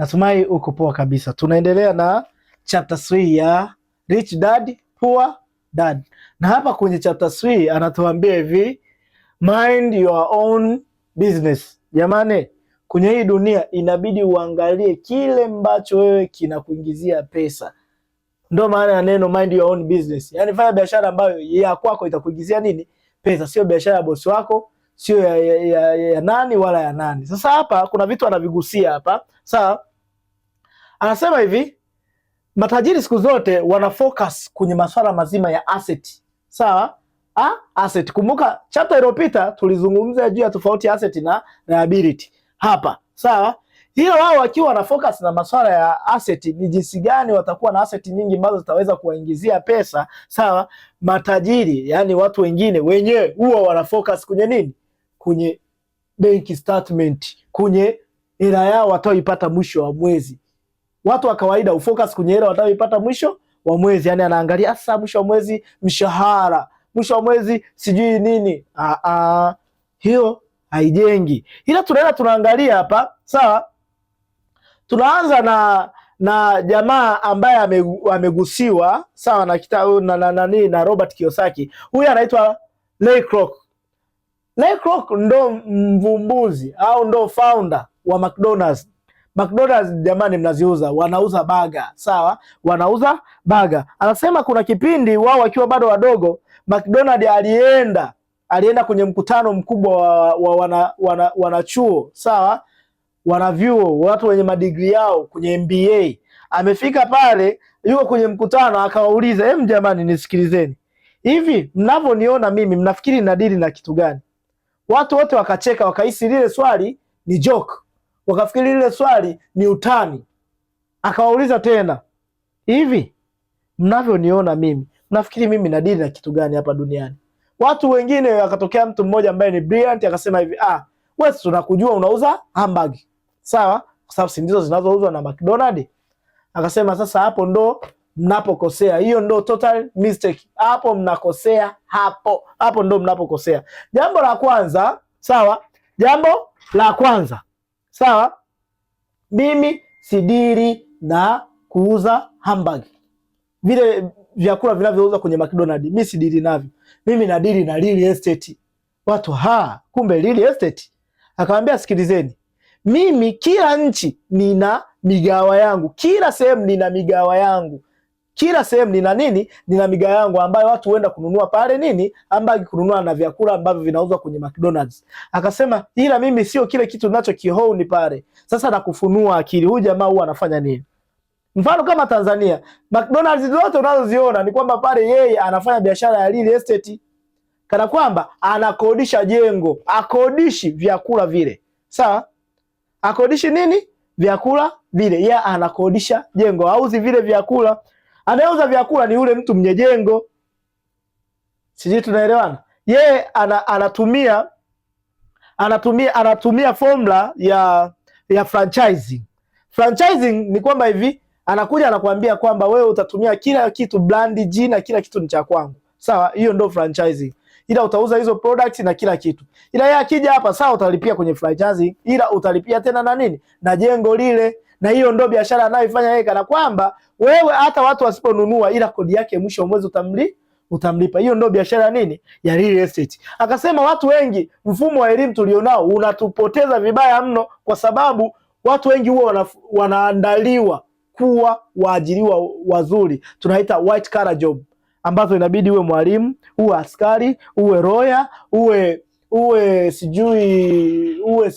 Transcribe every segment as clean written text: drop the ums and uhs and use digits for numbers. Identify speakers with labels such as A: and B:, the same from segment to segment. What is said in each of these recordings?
A: Natumai uko poa kabisa. Tunaendelea na chapter 3 ya Rich Dad Poor Dad, na hapa kwenye chapter 3 anatuambia hivi, mind your own business. Jamani, kwenye hii dunia inabidi uangalie kile ambacho wewe kinakuingizia pesa. Ndo maana ya neno mind your own business, yaani fanya biashara ambayo ya kwako itakuingizia nini? Pesa, sio biashara ya bosi wako, sio ya nani wala ya nani. Sasa hapa kuna vitu anavigusia hapa, sawa? Anasema hivi, matajiri siku zote wana focus kwenye masuala mazima ya asset, sawa? Asset. Kumbuka chapter iliyopita tulizungumza juu ya tofauti ya asset na liability hapa, sawa? Hiyo wao wakiwa wana focus na masuala ya asset, ni jinsi gani watakuwa na asset nyingi ambazo zitaweza kuwaingizia pesa, sawa? Matajiri, yani watu wengine wenyewe huwa wana focus kwenye nini? Kwenye bank statement, kwenye hela yao wataoipata mwisho wa mwezi. Watu wa kawaida ufocus kwenye hela wataoipata mwisho wa mwezi, yani anaangalia sasa mwisho wa mwezi mshahara, mwisho wa mwezi sijui nini. Ah, hiyo haijengi. Ila tunaenda tunaangalia hapa, sawa? Tunaanza na jamaa ambaye amegusiwa sawa na kitabu na Robert Kiyosaki. Huyu anaitwa Ray Kroc. Ray Kroc ndo mvumbuzi au ndo founder wa McDonald's. McDonald's jamani, mnaziuza, wanauza burger, sawa, wanauza burger. Anasema kuna kipindi wao wakiwa bado wadogo, McDonald alienda kwenye mkutano mkubwa wa wanachuo, sawa, wanavyuo, watu wenye madigri yao kwenye MBA. Amefika pale, yuko kwenye mkutano, akawauliza, em, jamani, nisikilizeni, hivi mnavyoniona mimi mnafikiri nadili na kitu gani? Watu wote wakacheka, wakahisi lile swali ni joke, wakafikiri lile swali ni utani. Akawauliza tena, hivi mnavyoniona mimi mnafikiri mimi nadili na kitu gani hapa duniani? Watu wengine, akatokea mtu mmoja ambaye ni brilliant akasema hivi, ah, wewe tunakujua unauza hamburger, sawa, kwa sababu si ndizo zinazouzwa na McDonald. Akasema sasa hapo ndo mnapokosea, hiyo ndo total mistake, hapo mnakosea, hapo hapo ndo mnapokosea. Jambo la kwanza, sawa, jambo la kwanza, sawa, mimi sidili na kuuza hamburger, vile vyakula vinavyouzwa kwenye McDonald, mimi sidili navyo. Mimi nadili na real estate. Watu ha, kumbe real estate. Akamwambia sikilizeni, mimi kila nchi nina migawa yangu, kila sehemu nina migawa yangu, kila sehemu nina nini, nina migawa yangu ambayo watu huenda kununua pale nini, ambayo kununua na vyakula ambavyo vinauzwa kwenye McDonald's. Akasema ila mimi sio kile kitu ninachokihold pale. Sasa nakufunua akili, huyu jamaa huwa anafanya nini? Mfano kama Tanzania, McDonald's zote unazoziona ni kwamba pale yeye anafanya biashara ya real estate, kana kwamba anakodisha jengo, akodishi vyakula vile, sawa? Akodishi nini? Vyakula vile, yeye anakodisha jengo, auzi vile vyakula. Anayeuza vyakula ni yule mtu mwenye jengo, sijui tunaelewana? Yeye anatumia formula ya franchising. Franchising ni kwamba hivi anakuja anakuambia kwamba wewe utatumia kila kitu, brand, jina, kila kitu ni cha kwangu, sawa? Hiyo ndo franchising, ila utauza hizo products na kila kitu. Ila yeye akija hapa, sawa, utalipia kwenye franchising, ila utalipia tena na nini na jengo lile, na hiyo ndo biashara anayoifanya yeye, kana kwamba wewe hata watu wasiponunua, ila kodi yake mwisho wa mwezi utamlipa. Hiyo ndo biashara nini ya real estate. Akasema watu wengi, mfumo wa elimu tulionao unatupoteza vibaya mno, kwa sababu watu wengi huwa wanaandaliwa kuwa waajiriwa wazuri, tunaita white collar job, ambazo inabidi uwe mwalimu, uwe askari, uwe lawyer, uwe sijui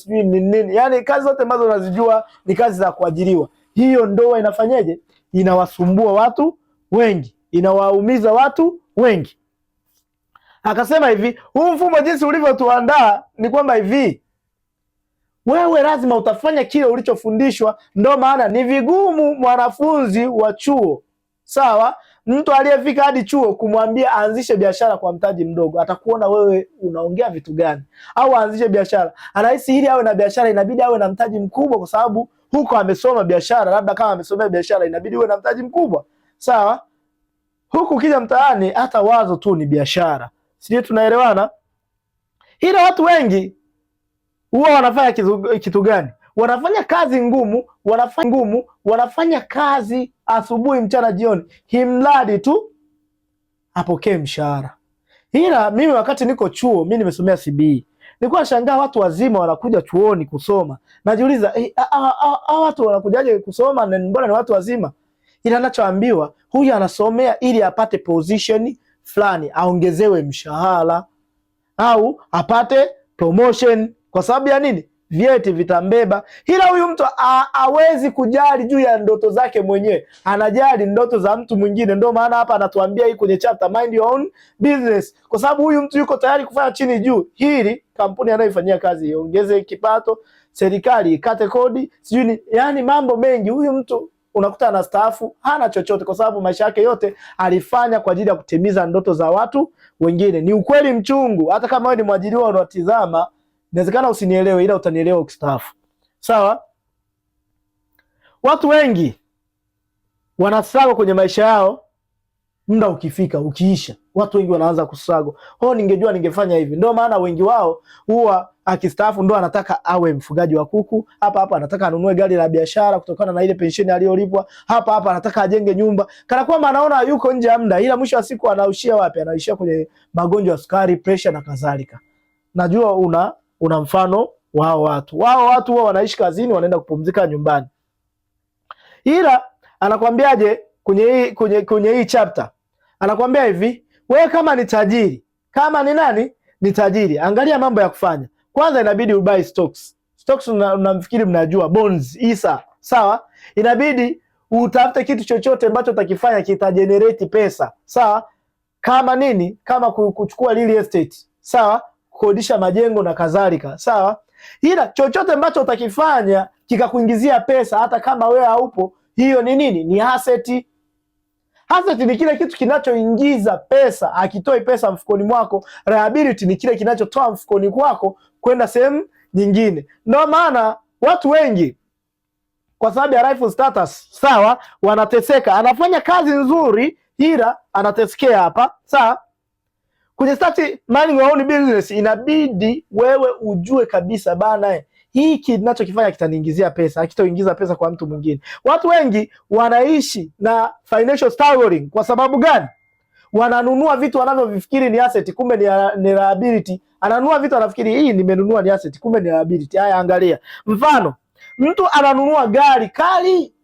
A: ni nini, yaani kazi zote ambazo unazijua ni kazi za kuajiriwa. Hiyo ndoa inafanyeje? Inawasumbua watu wengi, inawaumiza watu wengi. Akasema hivi, huu mfumo jinsi ulivyotuandaa ni kwamba hivi wewe lazima utafanya kile ulichofundishwa. Ndo maana ni vigumu mwanafunzi wa chuo, sawa, mtu aliyefika hadi chuo kumwambia aanzishe biashara kwa mtaji mdogo, atakuona wewe unaongea vitu gani? Au aanzishe biashara, anahisi ili awe na biashara inabidi awe na mtaji mkubwa, kwa sababu huko amesoma biashara, labda kama amesomea biashara inabidi uwe na mtaji mkubwa, sawa. Huku ukija mtaani hata wazo tu ni biashara, sijui tunaelewana? Ila watu wengi huwa wanafanya kitu gani? Wanafanya kazi ngumu, wanafanya ngumu, wanafanya kazi asubuhi, mchana, jioni, himradi tu apokee mshahara. Ila mimi wakati niko chuo, mimi nimesomea CBE. Nilikuwa nashangaa watu wazima wanakuja chuoni kusoma. Najiuliza, hawa watu wanakujaje kusoma na mbona ni watu wazima? Ila anachoambiwa huyu anasomea ili apate position fulani, aongezewe mshahara au apate promotion. Kwa sababu ya nini? Vyeti vitambeba. Ila huyu mtu hawezi kujali juu ya ndoto zake mwenyewe, anajali ndoto za mtu mwingine. Ndio maana hapa anatuambia hii kwenye chapter mind your own business, kwa sababu huyu mtu yuko tayari kufanya chini juu, ili kampuni anayoifanyia kazi iongeze kipato, serikali ikate kodi, sijui ni yani mambo mengi. Huyu mtu unakuta anastaafu hana chochote, kwa sababu maisha yake yote alifanya kwa ajili ya kutimiza ndoto za watu wengine. Ni ukweli mchungu. Hata kama wewe ni mwajiriwa unatizama, inawezekana usinielewe, ila utanielewa ukistaafu. Sawa? Watu wengi wanastruggle kwenye maisha yao, muda ukifika, ukiisha, watu wengi wanaanza kustruggle. Oh, ningejua ningefanya hivi. Ndio maana wengi wao huwa akistaafu ndo anataka awe mfugaji wa kuku hapa hapa, anataka anunue gari la biashara kutokana na ile pensheni aliyolipwa hapa hapa, anataka ajenge nyumba, kana kwamba anaona yuko nje ya muda, ila mwisho wa siku anaishia wapi? Anaishia kwenye magonjwa ya sukari, pressure na kadhalika. Najua una mfano wao watu. Wao watu huwa wanaishi kazini, wanaenda kupumzika nyumbani. Ila anakwambiaje kwenye hii chapter? Anakwambia hivi, wewe kama ni tajiri, kama ni nani? Ni tajiri. Angalia mambo ya kufanya. Kwanza inabidi ubuy stocks. Stocks unamfikiri mnajua bonds, hisa, sawa? Inabidi utafute kitu chochote ambacho utakifanya kitagenerate pesa, sawa? Kama nini? Kama kuchukua real estate, sawa? Kukodisha majengo na kadhalika, sawa? Ila chochote ambacho utakifanya kikakuingizia pesa hata kama wewe haupo, hiyo ni nini? Ni asset. Asset ni kile kitu kinachoingiza pesa, hakitoi pesa mfukoni mwako. Liability ni kile kinachotoa mfukoni kwako kwenda sehemu nyingine. Ndio maana watu wengi kwa sababu ya life status, sawa, wanateseka. Anafanya kazi nzuri ila anatesekea hapa, sawa. Kwenye start minding your own business inabidi wewe ujue kabisa bana, hiki ninachokifanya kitaniingizia pesa, hakitoingiza pesa kwa mtu mwingine. Watu wengi wanaishi na financial struggling. Kwa sababu gani? Wananunua vitu wanavyovifikiri ni asset, kumbe ni liability. Ananunua vitu anafikiri hii nimenunua ni asset, kumbe ni liability. Haya, angalia mfano, mtu ananunua gari kali,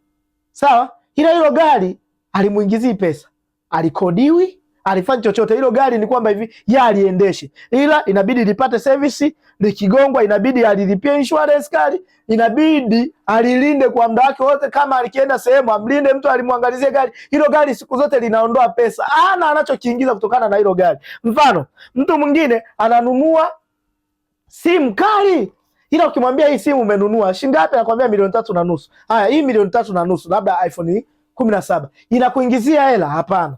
A: sawa, ila hilo gari alimuingizii pesa, alikodiwi, alifanya chochote. Hilo gari ni kwamba hivi ya aliendeshe, ila inabidi lipate service, likigongwa inabidi alilipie insurance kali, inabidi alilinde kwa muda wake wote. Kama alikienda sehemu amlinde mtu alimwangalizie gari hilo. Gari siku zote linaondoa pesa, ana anachokiingiza kutokana na hilo gari. Mfano, mtu mwingine ananunua simu kali, ila ukimwambia hii simu umenunua shilingi ngapi, anakuambia 3.5 milioni. Haya, hii 3.5 milioni labda iPhone 17 inakuingizia hela? Hapana.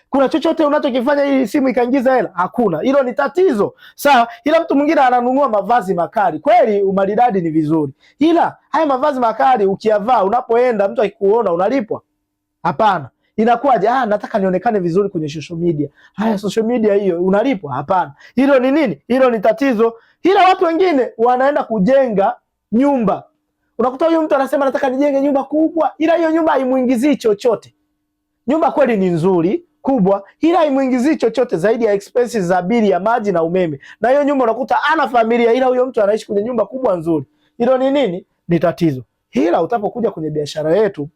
A: Kuna chochote unachokifanya ili simu ikaingiza hela? Hakuna. Hilo ni tatizo. Sawa, ila mtu mwingine ananunua mavazi makali. Kweli umaridadi ni vizuri. Ila haya mavazi makali ukiyavaa unapoenda mtu akikuona unalipwa? Hapana. Inakuwaje? Ah, nataka nionekane vizuri kwenye social media. Haya, social media hiyo unalipwa? Hapana. Hilo ni nini? Hilo ni tatizo. Ila watu wengine wanaenda kujenga nyumba. Unakuta huyu mtu anasema nataka nijenge nyumba kubwa, ila hiyo nyumba haimuingizii chochote. Nyumba kweli ni nzuri kubwa, ila haimuingizii chochote zaidi ya expenses za bili ya maji na umeme. Na hiyo nyumba unakuta ana familia, ila huyo mtu anaishi kwenye nyumba kubwa nzuri. Hilo ni nini? Ni tatizo. Ila utapokuja kwenye biashara yetu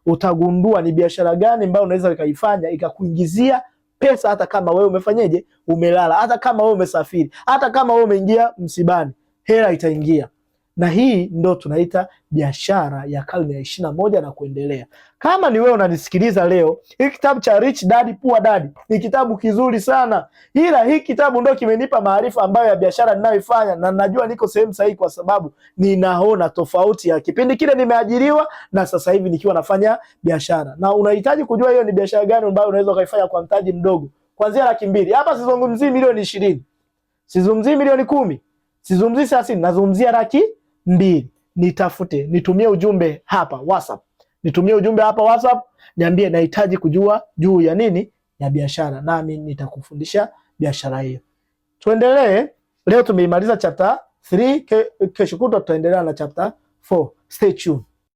A: utagundua ni biashara gani ambayo unaweza ukaifanya ikakuingizia pesa hata kama wewe umefanyeje, umelala, hata kama wewe umesafiri, hata kama wewe umeingia msibani, hela itaingia. Na hii ndo tunaita biashara ya karne ya 21 na kuendelea. Kama ni wewe unanisikiliza leo, hii kitabu cha Rich Dad Poor Dad ni kitabu kizuri sana, ila hii kitabu ndo kimenipa maarifa ambayo ya biashara ninayoifanya, na najua niko sehemu sahihi, kwa sababu ninaona tofauti ya kipindi kile nimeajiriwa na sasa hivi nikiwa nafanya biashara. Na unahitaji kujua hiyo ni biashara gani ambayo unaweza ukaifanya kwa mtaji mdogo kuanzia 200,000. Hapa sizungumzii milioni 20, sizungumzii milioni 10, sizungumzii 30, nazungumzia 200,000. Nitafute, nitumie ujumbe hapa WhatsApp, nitumie ujumbe hapa WhatsApp, niambie nahitaji kujua juu ya nini ya biashara, nami nitakufundisha biashara hiyo. Tuendelee. Leo tumeimaliza chapter 3, kesho kutwa tutaendelea na chapter 4. Stay tuned.